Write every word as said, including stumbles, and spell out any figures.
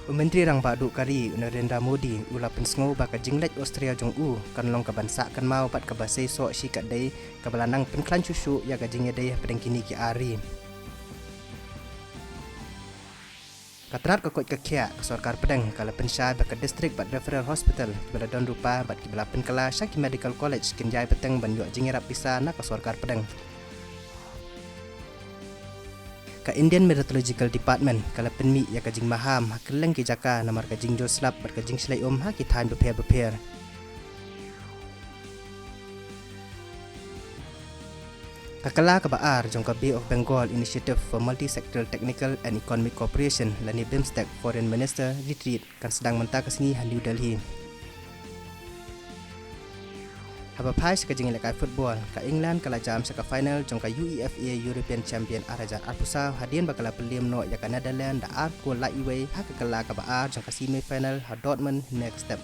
U Myntri Rangbah Duh ka ri, u Narendra Modi, u la pynsngew ba ka jingleit Australia jong u kan long kaban sah kynmaw bad kaba seisoh shikatdei, kaba la nang pynkhlaiñ shuh shuh ïa ka jingïadei hapdeng kine ki ar ri. Ka tnat ka koit ka khiah, ka sorkar pdeng ka la pynshai ba ka District bad Referral Hospital kiba la don rupa bad kiba la pynkylla sha ki medical college kin ïai bteng ban ïoh jingïarap pisa na ka sorkar pdeng. Ka Indian Meteorological Department ka la pynmih ïa ka jingmaham ha kylleng ki jaka namar ka jingjur slap bad ka jingshlei um ha ki thaiñ bapher bapher. Ka kylla kaba ar jong ka Bay of Bengal Initiative for Multi-Sectoral Technical and Economic Cooperation lane BIMSTEC Foreign Minister Retreat kan sdang mynta ka sngi ha New Delhi. Haba phai sha ka jingïalehkai football, ka England ka la jam sha ka final jong ka UEFA European Champion ar hajar arphew saw hadien ba ka la pynliem noh ïa ka Netherlands da ar kol la iwei ha ka kylla kaba ar jong ka semi final ha Dortmund next step.